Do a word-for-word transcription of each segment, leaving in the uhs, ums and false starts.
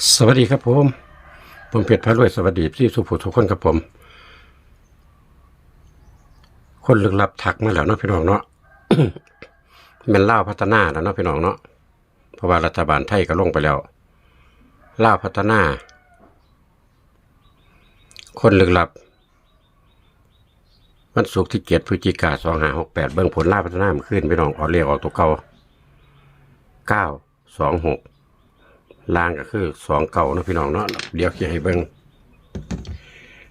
สวัสดีครับผม ผมเพชรพารวย สวัสดีพี่สุภูทุกคนครับผม คนลึกลับทักมาแล้วเนาะพี่น้องเนาะ แม่นลาวพัฒนาแล้วเนาะพี่น้องเนาะ เพราะว่ารัฐบาลไทยก็ลงไปแล้ว ลาวพัฒนา คนลึกลับ วันศุกร์ที่เจ็ดพฤศจิกาสองห้าหกแปด เบิ่งผลลาวพัฒนาเมื่อคืนพี่น้อง ออกเลขออกตัวเก่า เก้าสองหก ล่างก็คือสองเก้าเนาะพี่น้องเนาะ เดี๋ยวสิให้เบิ่ง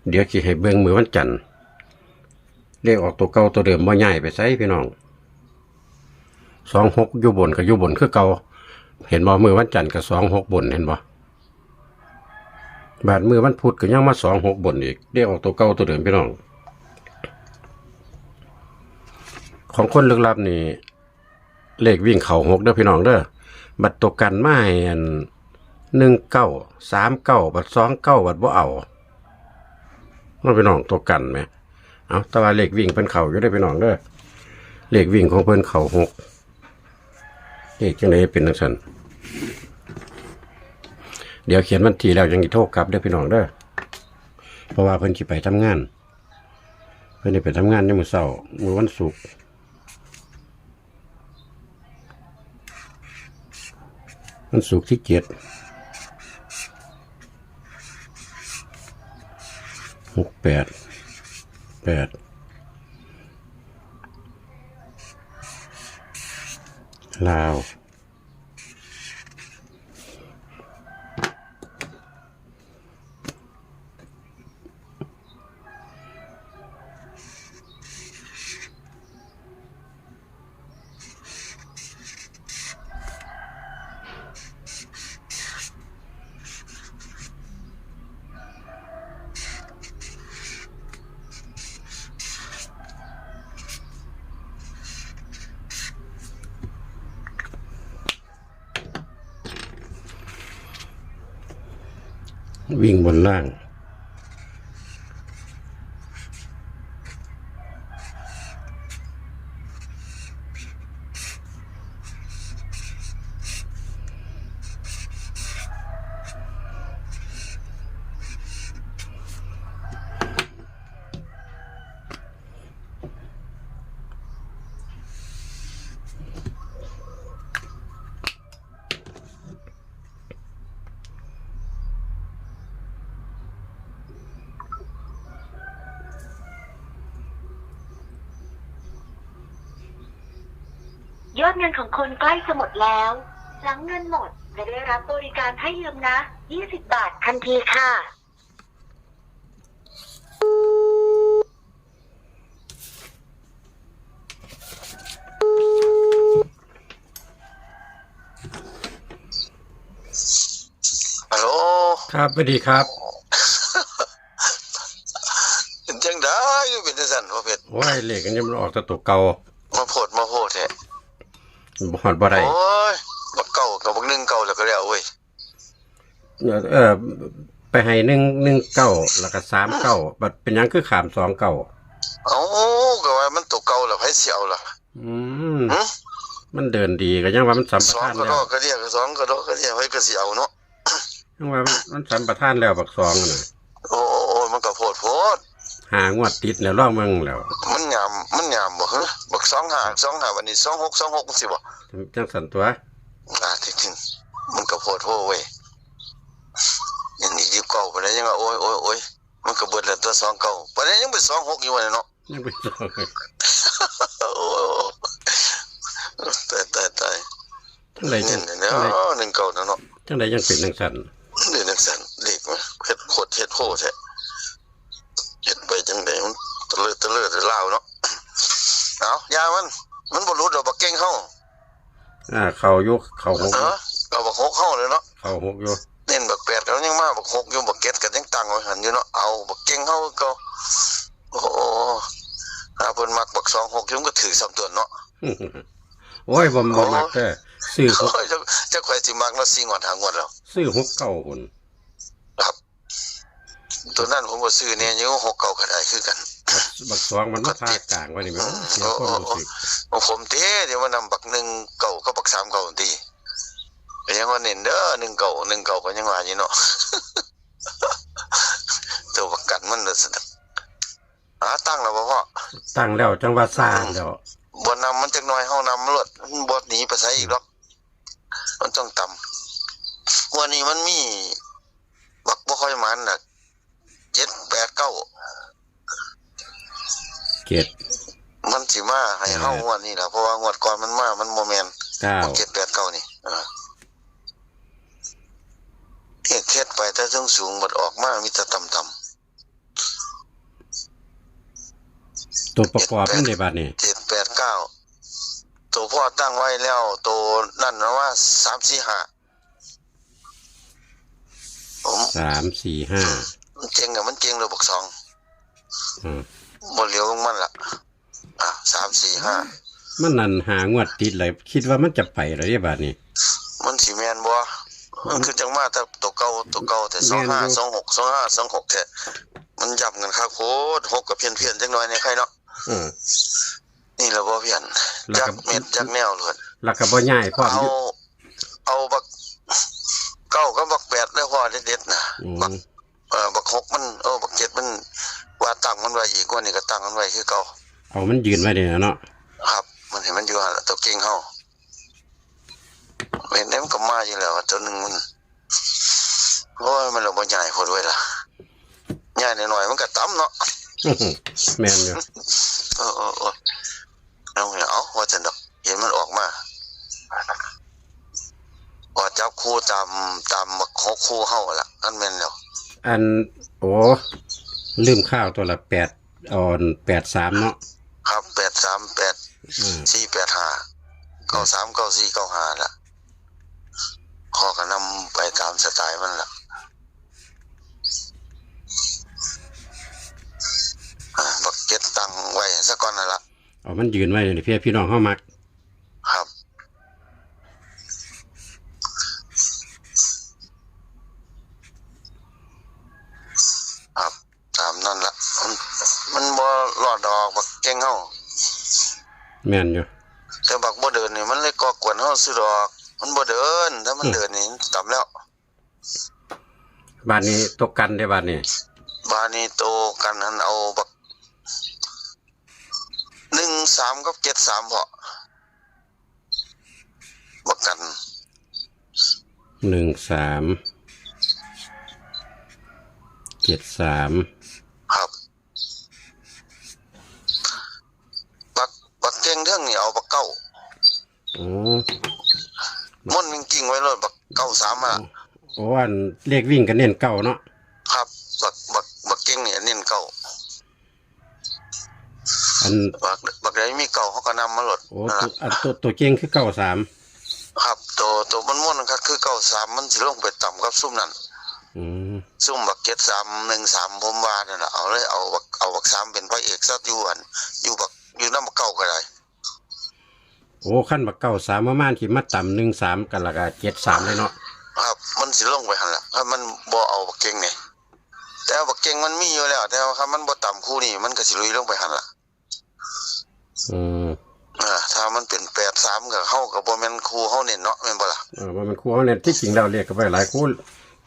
เดี๋ยวสิให้เบิ่งมื้อวันจันทร์ เลขออกตัวเก่าตัวเดิม บ่ย้ายไปไสพี่น้อง สองหก อยู่บนก็อยู่บนคือเก่า เห็นบ่ มื้อวันจันทร์ก็สองหกบน เห็นบ่ บาดมื้อวันพุธก็ยังมาสองหกบนอีก เลขออกตัวเก่าตัวเดิมพี่น้อง ของคนลึกลับนี่ เลขวิ่งเข้าหกเด้อพี่น้องเด้อ บัดตัวกันมาให้อัน หนึ่งเก้า สามเก้า บัด สองเก้า บัดบ่เอา เนาะพี่น้อง ตัวกันแหม เอา แต่ว่าเลขวิ่งเพิ่นเข้าอยู่เด้อพี่น้องเด้อ เลขวิ่งของเพิ่นเข้าหก เลขจั่งใดเป็นจั่งซั่น เดี๋ยวเขียนวันที่แล้วยังสิโทรกลับเด้อพี่น้องเด้อ เพราะว่าเพิ่นสิไปทำงาน เพิ่นสิไปทำงานในมื้อเช้า มื้อวันศุกร์ วันศุกร์ที่เจ็ด หกแปด แปด ลาว วิ่งบนล่าง ยอดเงินของคุณใกล้จะหมดแล้ว หลังเงินหมดจะได้รับบริการให้ยืมนะ ยี่สิบบาททันทีค่ะ ฮัลโหล ครับ สวัสดีครับ เป็นจั่งใด๋ เป็นจั่งซั่น พ่อเพชร โอ้ย เลขอันนี้มันออกแต่ตัวเก่า มาโพด มาโพดแท้ บ่ฮอดบ่ได้ โอ้ย บักเก้ากับบักหนึ่งเก้าแล้วก็แล้วเว้ย เออ ไปให้หนึ่ง หนึ่งเก้า แล้วก็สามเก้า บัดเป็นหยังคือข้ามสองเก้า เอ้า ก็ว่ามันตัวเก่าแล้ว ไผสิเอาล่ะ อืม หึ มันเดินดี ก็ยังว่ามันสัมปทานแล้ว สองกระดอกกระเดี้ย สองกระดอกกระเดี้ย ไผก็สิเอาเนาะ ยังว่ามัน มันสัมปทานแล้ว บักสองนั่นน่ะ โอ้ โอ้ โอ้ มันก็โพดโพด ห้างวดติดแล้ว ลองเบิ่งแล้ว มันงาม มันงามบ่ ฮะ บักสองห้า สองห้า บัดนี้ สองหก สองหก จั่งซี้บ่ จั่งซั้นตั๊ว อ่า ที่จริง มันก็โพดโพเว้ย อันนี้ ยี่สิบเก้า ปานใด๋ยังว่า โอ้ย โอ้ย โอ้ย มันก็เบิดแล้วตั๊ว สองเก้า ปานใด๋ยังเป็น สองหก อยู่ว่าเนาะ ยังเป็น สองหก โอ้ ตาย ตาย ตาย จั่งใด๋จั่ง เน้นแหน่ จั่งใด๋ หนึ่งเก้า น่ะเนาะ จั่งใด๋จั่งเป็นจั่งซั้น นี่จั่งซั้น เลขมันเฮ็ดโพดเฮ็ดโพแท้ เฮ็ดไปจั่งใด๋ มันตะเลิดตะเลิดลาวเนาะ เอา อย่ามัน มันบ่หลุดดอกบักเก่งเฮา อ่า เข้าอยู่ เข้าหก เออ เอาบักหกเฮาเลยเนาะ เข้าหกอยู่ เน้นบักแปดก็ยังมา บักหกอยู่ บักเจ็ดก็ยังตั้งไว้หั่นอยู่เนาะ เอาบักเก่งเฮาคือเก่า โอ้โห หาเพิ่นมักบักสองหกอยู่ มันก็ถืกส่ำตั๊วเนาะ โอ้ย บ่ บ่มักเด้อ ซื้อหก โอ้ย จัก จักข่อยสิมักเนาะ สี่งวด ห้างวดแล้ว ซื้อหกเก้าพุ้น ครับ ตัวนั้นผมก็ซื้อแน่อยู่ หกเก้าก็ได้คือกัน บัก บักสองมันมาทากลางไว้นี่แหม อืม เสียความรู้สึก โอ้ โอ้ โอ้ ของผมติ เดี๋ยวมานำบักหนึ่งเก้ากับบักสามเก้าติ ก็ยังว่าเน้นเด้อ หนึ่งเก้า หนึ่งเก้า ก็ยังว่าอยู่เนาะ ตัวประกันมันน่ะสิ หาตั้งแล้วบ่พ่อ ตั้งแล้วจังว่าซ่าแล้ว บ่นำมันจักหน่อย เฮานำมันโลด มันบ่หนีไปไสอีกดอก มันต้องต่ำ งวดนี้มันมี บักบ่ค่อยหมานน่ะ เจ็ดแปดเก้า เจ็ด มันสิมาให้เฮา เออ งวดนี้ล่ะ เพราะว่างวดก่อนมันมา มันบ่แม่น เก้า เจ็ดแปดเก้า นี่ เออ เฮ็ด เฮ็ดไปแต่สูงสูง บัดออกมามีแต่ต่ำๆ ตัวประกอบมันเด้บาดนี้ เจ็ดแปดเก้า ตัวพ่อตั้งไว้แล้ว ตัวนั่นนะว่า สามสี่ห้า ผม สามสี่ห้า มันเจ๋งอะ มันเจ๋งเลยบักสอง อืม บ่เหลียวลงมันล่ะ อ่ะ สามสี่ห้า มันนั่นห้างวดติดเลย คิดว่ามันจะไปแล้วเด้บาดนี้ มันสิแม่นบ่ มันคือจังมาแต่ตัวเก่า ตัวเก่าแต่ แม่นอยู่ สองห้า สองหก สองห้า สองหก แท้ มันย้ำกันคักโพด หกก็เพี้ยนๆ จักหน่อยในไข่เนาะ อืม นี่ล่ะบ่เพี้ยน แล้วก็ จักเม็ดจักแนวโลด แล้วก็บ่ย้ายพร้อม เอา อยู่ เอาบักเก้ากับบักแปดเด้อพ่อ เด็ดๆ น่ะ อืม บัก เอ่อ บักหกมัน เออ บักเจ็ดมัน ว่าตั้งมันไว้อีก งวดนี้ก็ตั้งมันไว้คือเก่า เอามันยืนไว้นี่ล่ะเนาะ ครับ มันให้มันอยู่หั่นล่ะ ตัวเก่งเฮา เห็นได้มันก็มาอยู่แล้ว ตัวหนึ่งมัน โอ้ย มันละบ่ใหญ่โพดเว้ยล่ะ ใหญ่หน่อยๆ มันก็ต่ำเนาะ แม่นอยู่ เออ เออ เออ เอา เอา ว่าซั่นดอก เห็นมันออกมา ว่าจับคู่ตาม ตามบักหกคู่เฮาล่ะ อันแม่นแล้ว อัน โอ้ ลืมข้าวตัวละ แปด อ่อน แปดสาม เนาะ ครับ แปดสาม แปด อืม สี่ แปดห้า เก้าสาม เก้าสี่ เก้าห้า ล่ะ ข้อก็นำไปตามสไตล์มันล่ะ อ่า บักเจ็ดตั้งไว้ซะก่อนนั่นล่ะ เอามันยืนไว้นี่ เพื่อพี่น้องเฮามัก ครับ ครับ ตามนั่นล่ะ มัน มันบ่รอดดอก บักเก่งเฮา แม่นอยู่ แต่บักบ่เดินนี่ มันเลยก่อกวนเฮาซื่อดอก มันบ่เดิน ถ้ามัน อืม เดินนี่ ต่ำแล้ว บาดนี้ตัวกันเด้บาดนี้ บาดนี้ตัวกันหั้นเอาบัก หนึ่งสาม กับ เจ็ดสาม พ่อ บักกัน หนึ่งสาม เจ็ดสาม ครับ บัก บักเก่งเทิงนี่เอาบักเก้า อืม ม่วนวิ่งๆ ไว้โลด บักเก้าสาม อ่ะ โอ้ อันเลขวิ่งก็เน้นเก้าเนาะ ครับ บัก บัก บักเก่งนี่เน้นเก้า อัน บัก บักใดมีเก้าเขาก็นำมาโลด โอ้ นั่นล่ะ ตัว อันตัว ตัวเก่งคือเก้าสาม ครับ ตัว ตัวม่วนๆ ก็คือเก้าสาม มันสิลงไปต่ำกับซุมนั่น อืม ซุมบักเจ็ดสาม หนึ่งสาม ผมว่านั่นล่ะ เอาเลย เอาบัก เอาบักสามเป็นพระเอกซะ อยู่อัน อยู่บัก อยู่นำบักเก้าก็ได้ โอ้ คันบักเก้าสาม ประมาณสิมาต่ำ หนึ่งสาม กัน แล้วก็ เจ็ดสาม เลยเนาะ ครับ มันสิลงไปหั่นล่ะ ถ้ามันบ่เอาบักเก่งนี่ แต่บักเก่งมันมีอยู่แล้ว แต่ว่าคันมันบ่ต่ำคู่นี่ มันก็สิลุยลงไปหั่นล่ะ อืม อ่า ถ้ามันเป็น แปดสาม ก็ เฮาก็บ่แม่นคู่เฮาเน้นเนาะ แม่นบ่ล่ะ เออ บ่แม่นคู่เฮาเน้น ที่จริงแล้วเลขก็ไปหลายคู่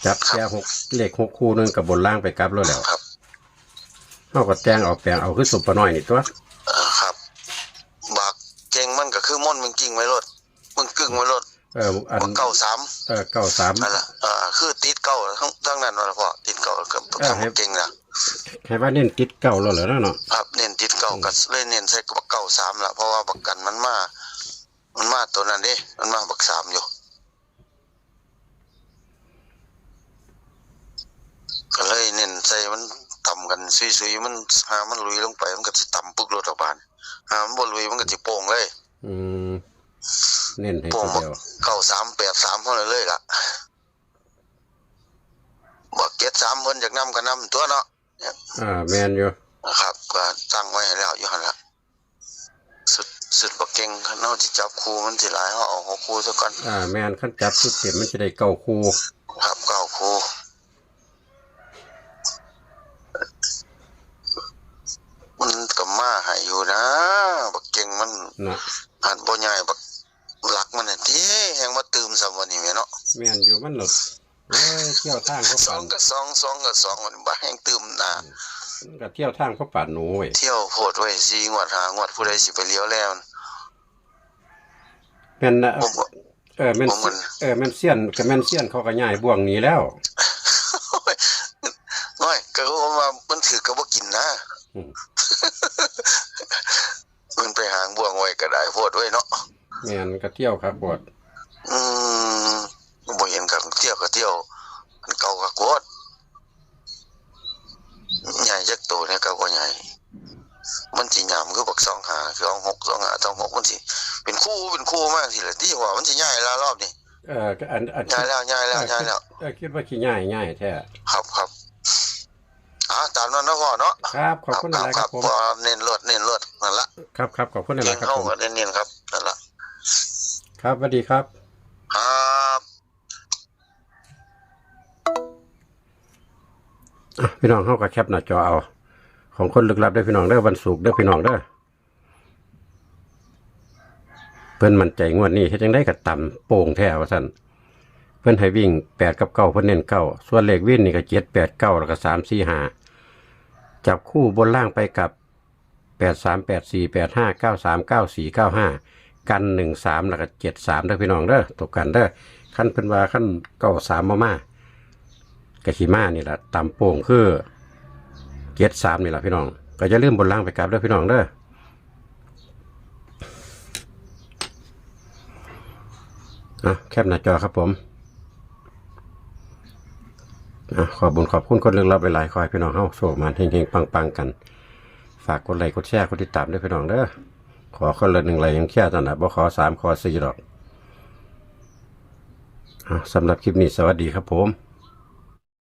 จับแค่ ครับ หก เลขหกคู่หนึ่งก็บนล่างไปกลับแล้วแหล้ว ครับ เฮาก็แต่งเอาแปลงเอา คือสมปะน้อยนี่ตัว เออ ครับ บักเก่งมันก็คือม่วนวิ่งๆ ไว้โลด มึงกึ่งไว้โลด เออ อัน บักเก้าสาม เออ เก้าสาม นั่นล่ะ เออ คือติดเก้าทั้ง ทั้งนั้นนั่นล่ะพ่อ ติดเก้ากับ เออ กับ ให้ เก่งนะ ให้ว่าเน้นติดเก้าโลดแหละเนาะ ครับ เน้นติดเก้า อืม ก็เลยเน้นใส่บักเก้าสามล่ะ เพราะว่าบักกันมันมา มันมาตัวนั้นเด้ มันมาบักสามอยู่ ก็เลยเน้นใส่มันต่ำกันซุยๆ มัน หามันลุยลงไป มันก็สิต่ำปึ๊กโลดดอกบาด หามันบ่ลุย มันก็สิโป่งเลย อืม เน้นให้ โป่ง ตัวเดียว เก้าสาม แปดสาม เท่านั้นเลยล่ะ บักเจ็ดสาม เพิ่นอยากนำก็นำตัวเนาะ อ่า แม่นอยู่ นะครับ ก็ตั้งไว้ให้แล้วอยู่หั่นล่ะ สุด สุดบักเก่ง คันเฮาสิจับคู่มันสิหลาย เฮาเอาหกคู่ซะก่อน อ่า แม่น คันจับชุดเต็มมันสิได้เก้าคู่ ครับ เก้าคู่ มันก็มาให้อยู่นะ บักเก่งมัน เนาะ หันบ่ใหญ่บักหลักมันน่ะติ แฮงมาตื่มซ้ำวันนี้แหมเนาะ แม่นอยู่มันหลด โอ้ย เที่ยวทางเขา สอ ปาง น กับสองสองกับสองมันบ่แห่งตื่มหนา มันก็เที่ยวทางเขาปานหนูเว้ย เที่ยวโพดไว้สี่งวดห้างวดผู้ใดสิไปเลี้ยวแล้ว แม่นนะ ผมก็ เออแม่น ผมมัน เออแม่นเซียนกับแม่นเซียนเขาก็ย้ายบ่วงหนี้แล้ว โอ้ยก็ว่ามันถือก็บ่กินนะ อืม มันไปหางบ่วงไว้ก็ได้โพดไว้เนาะ แม่นก็เที่ยวครับบอด อืมบ่เห็นกับเที่ยวก็เที่ยวอันเก่าก็โกดใหญ่จักโตเนี่ยเก่าก็ใหญ่มันสิหยามคือบักสองห้าสองหกสองห้าสองหกมันสิเป็นคู่เป็นคู่มากสิละที่ว่ามันสิใหญ่ละรอบนี้ เออก็อันอัน ใหญ่แล้วใหญ่แล้วใหญ่แล้ว เออคิดว่าขี้ย้ายย้ายแท้ ครับครับอ่าตามนั้นนะพ่อเนาะ ครับขอบคุณหลายๆครับผม พ่อเน้นรถเน้นรถนั่นละ ครับครับขอบคุณห เก่ ลาย ง ๆครับ เข้า ผม ก็เน้นเน้นครับนั่นละ ครับสวัสดีครับ ครับ อ่ะพี่น้องเฮาก็แคปหน้าจอเอา ของคนลึกลับเด้อพี่น้องเด้อวันศุกร์เด้อพี่น้องเด้อ เพิ่นมั่นใจงวดนี้เฮ็ดจั่งใด๋ก็ตำโป่งแท้ว่าซั่น เพิ่นให้วิ่งแปดกับเก้าเพิ่นเน้นเก้าส่วนเลขวินนี่ก็เจ็ดแปดเก้าแล้วก็สามสี่ห้าจับคู่บนล่างไปกับแปดสามแปดสี่แปดห้าเก้าสามเก้าสี่เก้าห้ากันหนึ่งสามแล้วก็เจ็ดสามเด้อพี่น้องเด้อตกกันเด้อคันเพิ่นว่าคันเก้าสามบ่มา กะสิมานี่ล่ะตำโป่งคือเจ็ดสามนี่ล่ะพี่น้อง ก็อย่าลืมบนล่างไปกลับเด้อพี่น้องเด้ออ่ะแคปหน้าจอครับผมอ่ะขอบบุญขอบคุณคนลึกลับหลายๆขอให้พี่น้องเฮาโชคมันเฮงๆปังๆกัน ฝากกดไลค์กดแชร์กดติดตามด้วยพี่น้องเด้อขอคนละหนึ่งไลค์ยังแค่ตอนน่ะบ่ขอสามขอสี่ดอกอ่ะสำหรับคลิปนี้สวัสดีครับผม